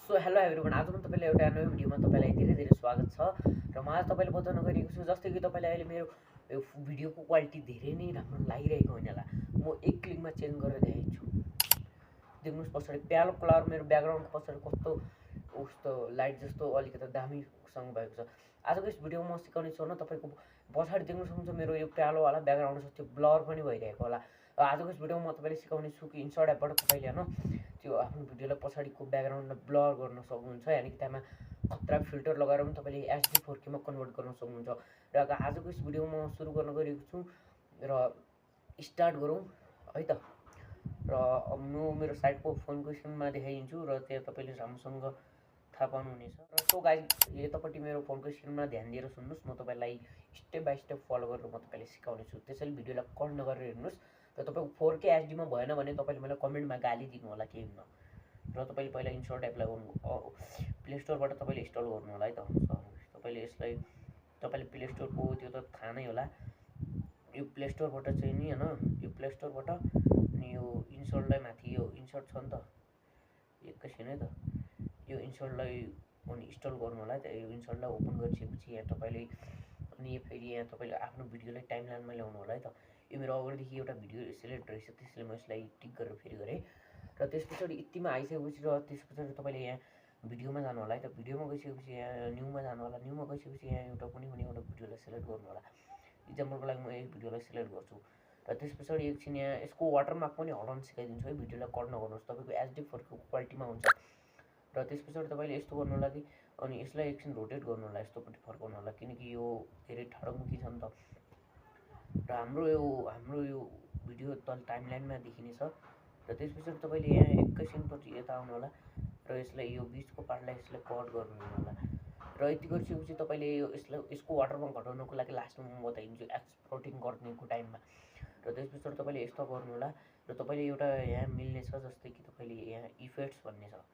So hello everyone, आज म तपाईँलाई एउटा नयाँ भिडियोमा तपाईँलाई धेरै धेरै स्वागत छ। र म आज तपाईँलाई बताउन गइरहेको छु, जस्तै कि तपाईँलाई अहिले मेरो यो भिडियोको क्वालिटी धेरै नै राम्रो लागिरहेको होइन होला। म एक क्लिकमा चेन्ज गरेर देखाइदिन्छु। देख्नुहोस् पछाडि प्यालो कलर मेरो ब्याकग्राउन्डको पछाडि कस्तो उस्तो लाइट जस्तो अलिकति दामीसँग भएको छ। आजको यस भिडियोमा म सिकाउने छु न तपाईँको पछाडि देख्न सक्नुहुन्छ मेरो यो प्यालोवाला ब्याकग्राउन्ड छ, त्यो ब्लर पनि भइरहेको होला। र आजको यस भिडियोमा म तपाईँले सिकाउने छु कि इन्सर्ट एपबाट तपाईँले त्यो आफ्नो भिडियोलाई पछाडिको ब्याकग्राउन्डलाई ब्लर गर्न सक्नुहुन्छ, यानि कि त्यहाँ खतरा फिल्टर लगाएर पनि तपाईँले एचडी 4K मा कन्भर्ट गर्न सक्नुहुन्छ। र आजको यस भिडियोमा म सुरु गर्न गइरहेको छु र स्टार्ट गरौँ है त। र म मेरो साइडको फोनको स्क्रिनमा देखाइदिन्छु र त्यहाँ तपाईँले राम्रोसँग थाहा पाउनुहुनेछ। र सो गाइज, यतापट्टि मेरो फोनको स्क्रिनमा ध्यान दिएर सुन्नुहोस्, म तपाईँलाई स्टेप बाई स्टेप फलो गरेर म तपाईँलाई सिकाउने छु। त्यसैले भिडियोलाई कट नगरेर हेर्नुहोस्। र तपाईँको 4K एचडीमा भएन भने तपाईँले मलाई कमेन्टमा गाली दिनु होला, केही हुन्न। र तपाईँले पहिला इन्सर्ट एपलाई प्ले स्टोरबाट तपाईँले इन्स्टल गर्नु होला है त। तपाईँले यसलाई तपाईँले प्ले स्टोरको त्यो त थाहा नै होला। यो प्ले स्टोरबाट चाहिँ नि होइन, यो प्ले स्टोरबाट अनि यो इन्सर्टलाई माथि यो इन्सर्ट छ नि त, एकैछिन है त, यो इन्सर्टलाई अनि इन्स्टल गर्नु होला है त। यो इन्सर्टलाई ओपन गरिसकेपछि यहाँ तपाईँले अनि फेरि यहाँ तपाईँले आफ्नो भिडियोलाई टाइमलाइनमा ल्याउनु होला है त। यो मेरो अगाडिदेखि एउटा भिडियो सिलेक्ट रहेछ, त्यसले म यसलाई टिक गरेर फेरि गरेँ। र त्यस पछाडि यतिमा आइसकेपछि र त्यस पछाडि तपाईँले यहाँ भिडियोमा जानु होला है त। भिडियोमा गइसकेपछि यहाँ न्यूमा जानु होला। न्यूमा गइसकेपछि यहाँ एउटा कुनै पनि एउटा भिडियोलाई सिलेक्ट गर्नु होला। इक्जाम्पलको लागि म यही भिडियोलाई सिलेक्ट गर्छु। र त्यस पछाडि एकछिन यहाँ यसको वाटरमार्क पनि हटाउन सिकाइदिन्छु है। भिडियोलाई कट नगर्नुहोस्, तपाईँको एचडी 4K क्वालिटीमा हुन्छ। र त्यस पछाडि तपाईँले यस्तो गर्नु होला कि अनि यसलाई एकछिन रोटेट गर्नु होला, यस्तोपट्टि फर्काउनु होला, किनकि यो धेरै ठाडोमुखी छ नि त। र हाम्रो यो भिडियो तल टाइमलाइनमा देखिनेछ। र त्यस पछाडि तपाईँले यहाँ एकैछिनपछि यता आउनु होला र यसलाई यो बिचको पार्टलाई यसलाई कट गर्नु होला। र यति गरिसकेपछि तपाईँले यसको वाटरमार्क घटाउनको लागि लास्टमा म बताइदिन्छु एक्सपोर्टिङ गर्नेको टाइममा। र त्यस पछाडि तपाईँले यस्तो गर्नु होला र तपाईँले एउटा यहाँ मिल्ने छ, जस्तै कि तपाईँले यहाँ इफेक्ट्स भन्ने छ,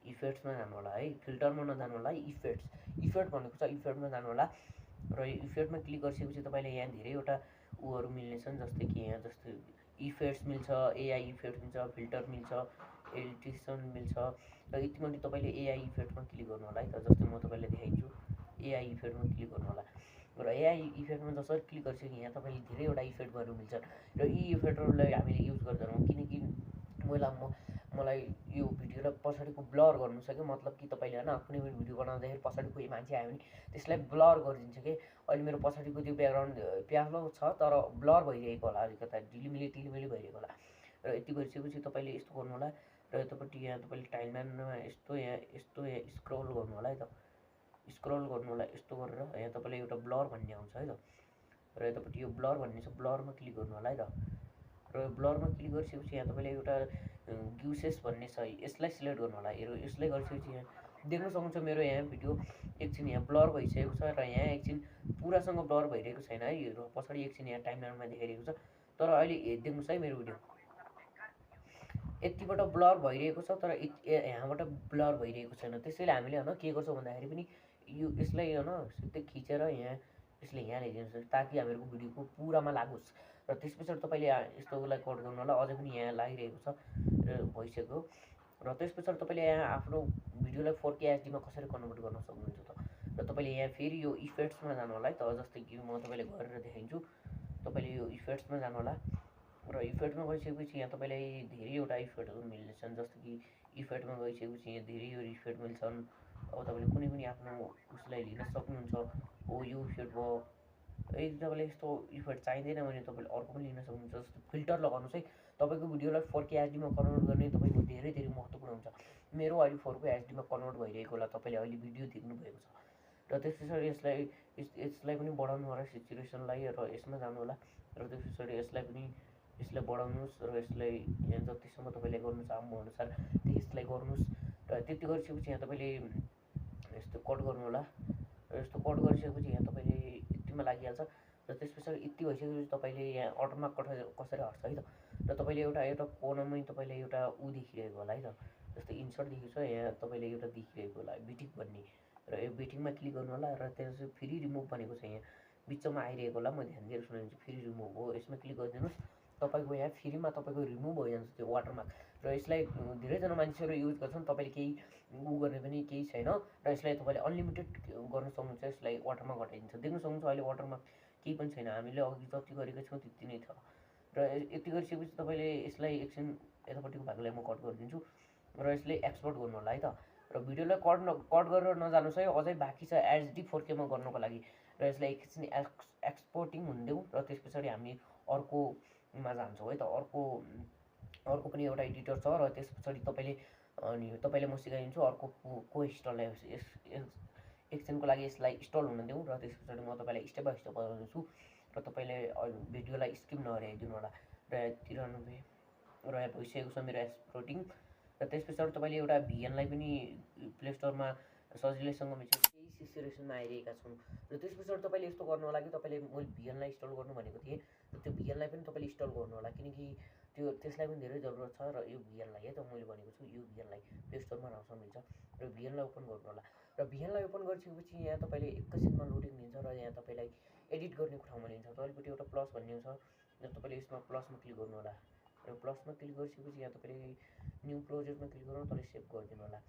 इफेक्ट्समा जानु होला है। फिल्टरमा नजानु होला है, इफेक्ट भनेको छ, इफेक्टमा जानु होला। र यो इफेक्टमा क्लिक गरिसकेपछि तपाईँले यहाँ धेरैवटा उहरू मिल्ने छन्, जस्तै कि यहाँ जस्तै इफेक्ट्स मिल्छ, एआई इफेक्ट मिल्छ, फिल्टर मिल्छ, एडिसन मिल्छ। र यतिमाथि तपाईँले एआई इफेक्टमा क्लिक गर्नु होला है त। जस्तै म तपाईँलाई देखाइदिन्छु, एआई इफेक्टमा क्लिक गर्नु होला। र एआई इफेक्टमा जसरी क्लिक गरिसकेपछि यहाँ तपाईँले धेरैवटा इफेक्टहरू मिल्छ र यी इफेक्टहरूलाई हामीले युज गर्दैनौँ, किनकि मलाई यो भिडियोलाई पछाडिको ब्लर गर्नु छ कि, मतलब कि तपाईँले होइन कुनै पनि भिडियो बनाउँदाखेरि पछाडि कोही मान्छे आयो भने त्यसलाई ब्लर गरिदिन्छ कि। अहिले मेरो पछाडिको त्यो ब्याकग्राउन्ड प्यालो छ तर ब्लर भइरहेको होला, अलिकता ढिलिमिली भइरहेको होला। र यति गरिसकेपछि तपाईँले यस्तो गर्नु होला र यतापट्टि यहाँ तपाईँले टाइमलाइनमा यस्तो यहाँ स्क्रोल गर्नु होला है त। स्क्रोल गर्नु होला यस्तो गरेर यहाँ तपाईँले एउटा ब्लर भन्ने आउँछ है त। र यतापट्टि यो ब्लर भन्ने छ, ब्लरमा क्लिक गर्नु होला है त। र ब्लरमा क्लिक गरिसकेपछि यहाँ तपाईँले एउटा ग्युसेस भन्ने छ, यसलाई सिलेक्ट गर्नु होला। यसलाई गरिसकेपछि यहाँ देख्न सक्नुहुन्छ मेरो यहाँ भिडियो एकछिन यहाँ ब्लर भइसकेको छ र यहाँ एकछिन पुरासँग ब्लर भइरहेको छैन है। र पछाडि एकछिन यहाँ टाइमलाइनमा देखाइरहेको छ, तर अहिले देख्नुहोस् है मेरो भिडियो यतिबाट ब्लर भइरहेको छ तर यहाँबाट ब्लर भइरहेको छैन। त्यसैले हामीले होइन के गर्छौँ भन्दाखेरि पनि यसलाई होइन सिधै खिचेर यहाँ यसले यहाँ ल्याइदिनुहोस् ताकि हामीहरूको भिडियोको पुरामा लागोस्। र त्यस पछाडि तपाईँले यस्तोलाई कट गर्नु होला, अझै पनि यहाँ लागिरहेको छ र भइसक्यो। र त्यस पछाडि तपाईँले यहाँ आफ्नो भिडियोलाई 4K एचडीमा कसरी कन्भर्ट गर्न सक्नुहुन्छ त। र तपाईँले यहाँ फेरि यो इफेक्ट्समा जानु होला है त। जस्तै कि म तपाईँलाई गरेर देखाइदिन्छु। तपाईँले यो इफेक्ट्समा जानु होला र इफेक्टमा गइसकेपछि यहाँ तपाईँलाई धेरैवटा इफेक्टहरू मिल्ने छन्, जस्तो कि इफेक्टमा गइसकेपछि यहाँ धेरै यो इफेक्ट मिल्छन्। अब तपाईँले कुनै पनि आफ्नो उसलाई लिन सक्नुहुन्छ। हो यो इफेक्ट भयो, यदि तपाईँलाई यस्तो इफेक्ट चाहिँदैन भने तपाईँले अर्को पनि लिन सक्नुहुन्छ। जस्तो फिल्टर लगाउनुहोस् है, तपाईँको भिडियोलाई 4K एचडीमा कन्भर्ट गर्ने तपाईँको धेरै धेरै महत्त्वपूर्ण हुन्छ। मेरो अहिले 4K एचडीमा कन्भर्ट भइरहेको होला, तपाईँले अहिले भिडियो देख्नुभएको छ। र त्यस पछाडि यसलाई पनि बढाउनु होला सेचुरेसनलाई, र यसमा जानु होला। र त्यस पछाडि यसलाई बढाउनुहोस् र यसलाई यहाँ जतिसम्म तपाईँले गर्नु चाहनु अनुसार यसलाई गर्नुहोस्। र त्यति गरिसकेपछि यहाँ तपाईँले यस्तो कट गर्नु होला र यस्तो कट गरिसकेपछि यहाँ तपाईँले यतिमा लागिहाल्छ। र त्यस पछाडि यति भइसकेपछि तपाईँले यहाँ वाटरमार्क कसरी हट्छ है त। र तपाईँले एउटा कोनामै तपाईँले एउटा देखिरहेको होला है त, जस्तै इन्सर्ट देखेको छ, यहाँ तपाईँले एउटा देखिरहेको होला बिटिक भन्ने। र यो बिटिङमा क्लिक गर्नु होला र त्यसपछि फेरि रिमुभ भनेको छ, यहाँ बिचमा आइरहेको होला, म ध्यान दिएर सुनाइदिन्छु। फेरि रिमुभ हो, यसमा क्लिक गरिदिनुहोस् तपाईँको यहाँ फ्रीमा तपाईँको रिमुभ भइजान्छ त्यो वाटरमार्क। र यसलाई धेरैजना मान्छेहरू युज गर्छन्। तपाईँले केही गर्ने पनि केही छैन र यसलाई तपाईँले अनलिमिटेड गर्न सक्नुहुन्छ। यसलाई वाटरमार्क हटाइदिन्छ। देख्न सक्नुहुन्छ अहिले वाटरमार्क केही पनि छैन। हामीले अघि जति गरेको छौँ त्यति नै छ। र यति गरिसकेपछि तपाईँले यसलाई एकछिन यतापट्टिको भागलाई म कट गरिदिन्छु र यसले एक्सपोर्ट गर्नु होला है त। र भिडियोलाई कट गरेर नजानुहोस् है, अझै बाँकी छ एचडी 4K मा गर्नुको लागि। र यसलाई एकछिन एक्सपोर्टिङ हुन्देऊ र त्यस पछाडि हामी अर्कोमा जान्छौँ है त। अर्को पनि एउटा एडिटर छ र त्यस पछाडि तपाईँले म सिकाइदिन्छु अर्को को इन्स्टललाई एकछिनको लागि यसलाई इन्स्टल हुन देऊ र त्यस पछाडि म तपाईँलाई स्टेप बाई स्टेप बताउँछु र तपाईँले भिडियोलाई स्किप नगरिदिनु होला। र 93 र यहाँ भइसकेको छ मेरो एक्सपोर्टिङ। र त्यस पछाडि तपाईँले एउटा भिएनलाई पनि प्ले स्टोरमा सजिलैसँग केही सिचुएसनमा आइरहेका छौँ। र त्यस पछाडि तपाईँले यस्तो गर्नु होला कि तपाईँले मैले भिएनलाई इन्स्टल गर्नु भनेको थिएँ र त्यो भिएनलाई पनि तपाईँले इन्स्टल गर्नु होला, किनकि त्यसलाई पनि धेरै जरुरत छ। र यो भिएनलाई है त मैले भनेको छु, यो भिएनलाई प्ले स्टोरमा राख्न मिल्छ र भिएनलाई ओपन गर्नु होला। र भिएनलाई ओपन गरिसकेपछि यहाँ तपाईँले एकैछिनमा लोडिङ दिन्छ र यहाँ तपाईँलाई एडिट गर्ने ठाउँमा लिन्छ। तलपट्टि एउटा प्लस भन्ने छ र तपाईँले यसमा प्लसमा क्लिक गर्नु होला। र प्लसमा क्लिक गरिसकेपछि यहाँ तपाईँले न्यू प्रोजेक्टमा क्लिक गर्नु, तपाईँले सेभ गरिदिनु होला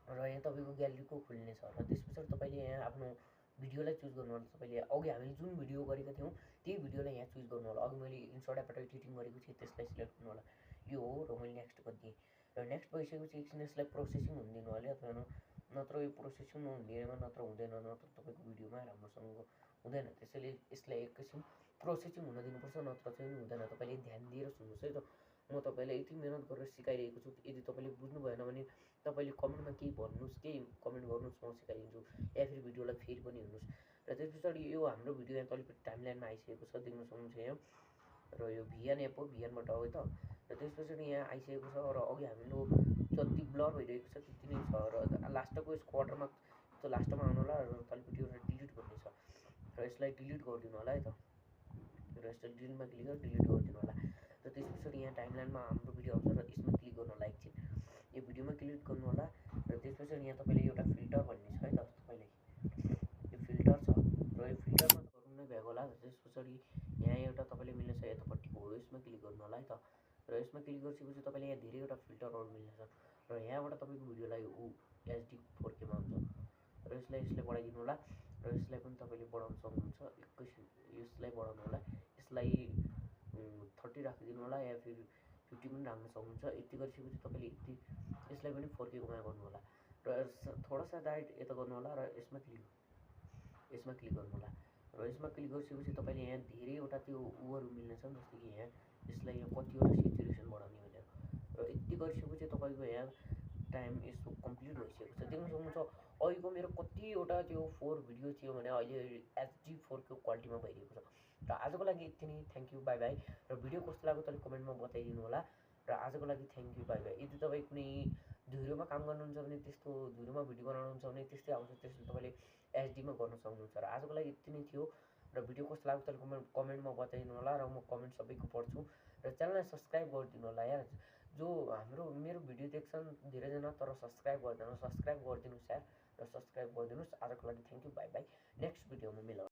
र यहाँ तपाईँको ग्यालेरीको खुल्ने छ। र त्यस पछाडि तपाईँले यहाँ आफ्नो भिडियोलाई चुज गर्नु होला। तपाईँले अघि हामीले जुन भिडियो गरेका थियौँ त्यही भिडियोलाई यहाँ चुज गर्नु होला। अघि मैले इन्सर्ट एबाट एडिटिङ गरेको थिएँ, त्यसलाई सिलेक्ट गर्नु होला। यो हो र मैले नेक्स्ट गरिदिएँ र नेक्स्ट भइसकेपछि एकछिन यसलाई प्रोसेसिङ हुन दिनु होला अथवा नत्र यो प्रोसेसिङ नहुँदैमा नत्र हुँदैन, नत्र तपाईँको भिडियोमा राम्रोसँग हुँदैन। त्यसैले यसलाई एकैछिन प्रोसेसिङ हुन दिनुपर्छ, नत्र चाहिँ हुँदैन। तपाईँले ध्यान दिएर सुन्नुहोस् है त। म तपाईँलाई यति मेहनत गरेर सिकाइरहेको छु। यदि तपाईँले बुझ्नु भएन भने तपाईँले कमेन्टमा केही भन्नुहोस्, केही कमेन्ट गर्नुहोस्, म सिकाइदिन्छु या फेरि भिडियोलाई फेरि पनि हेर्नुहोस्। र त्यस पछाडि यो हाम्रो भिडियो यहाँ तलपट्टि टाइमलाइनमा आइसकेको छ, देख्न सक्नुहुन्छ यहाँ। र यो भिएन एप हो, भिएनबाट हो है त। र त्यस पछाडि यहाँ आइसकेको छ र अघि हाम्रो जति ब्लर भइरहेको छ त्यति नै छ। र लास्टको यसको वाटरमा त्यो लास्टमा आउनु होला र तलपट्टि एउटा डिलिट भन्ने छ र यसलाई डिलिट गरिदिनु होला है त। र यसलाई डिलिटमा क्लिक गरेर डिलिट गरिदिनु होला। र त्यस पछाडि यहाँ टाइमलाइनमा हाम्रो भिडियो आउँछ र यसमा क्लिक गर्नु होला एकछिन। यो भिडियोमा क्लिक गर्नु होला र त्यस पछाडि यहाँ तपाईँले एउटा फिल्टर भन्ने छ है त। तपाईँले यो फिल्टर छ र यो फिल्टरमा गर्नु नै भएको होला। त्यस पछाडि यहाँ एउटा तपाईँले मिल्ने छ यतापट्टिको हो, यसमा क्लिक गर्नु होला है त। र यसमा क्लिक गरिसकेपछि तपाईँले यहाँ धेरैवटा फिल्टरहरू मिल्नेछ र यहाँबाट तपाईँको भिडियोलाई एचडी 4K मा हुन्छ र यसलाई बढाइदिनु होला र यसलाई पनि तपाईँले बढाउन सक्नुहुन्छ। एकैछिन यसलाई बढाउनु होला, यसलाई 30 राखिदिनु होला या फिर 50 पनि राख्न सक्नुहुन्छ। यति गरिसकेपछि तपाईँले यसलाई पनि 4K मा गर्नु होला र थोडा सा डाइट यता गर्नु होला र यसमा क्लिक गर्नु होला। र यसमा क्लिक गरिसकेपछि तपाईँले यहाँ धेरैवटा त्यो उहरू मिल्नेछ, जस्तै कि यहाँ यसलाई यहाँ कतिवटा सेचुरेसन बढाउने भनेर। र यति गरिसकेपछि तपाईँको यहाँ टाइम यसो कम्प्लिट भइसकेको छ, देख्न सक्नुहुन्छ। अहिलेको मेरो कतिवटा त्यो 4 भिडियो थियो भने अहिले एचडी 4K क्वालिटीमा भइरहेको छ। र आजको लागि यति नै, थ्याङ्क यू, बाई बाई। र भिडियो कस्तो लाग्यो तपाईँले कमेन्टमा बताइदिनु होला। र आजको लागि थ्याङ्क यू, बाई बाई। यदि तपाईँ कुनै धुरोमा काम गर्नुहुन्छ भने, त्यस्तो धुरोमा भिडियो बनाउनुहुन्छ भने त्यस्तै आउँछ, त्यसले तपाईँले एचडीमा गर्न सक्नुहुन्छ। र आजको लागि यति नै थियो। र भिडियो कस्तो लाग्यो तपाईँले कमेन्टमा बताइदिनु होला र म कमेन्ट सबैको पढ्छु। र च्यानललाई सब्सक्राइब गरिदिनु होला यार। जो मेरो भिडियो देख्छन् धेरैजना तर सब्सक्राइब गर्दैन, सब्सक्राइब गरिदिनुहोस् यार। र सब्सक्राइब गरिदिनुहोस्। आजको लागि thank you, by by. Next भिडियोमा मिलाउँ।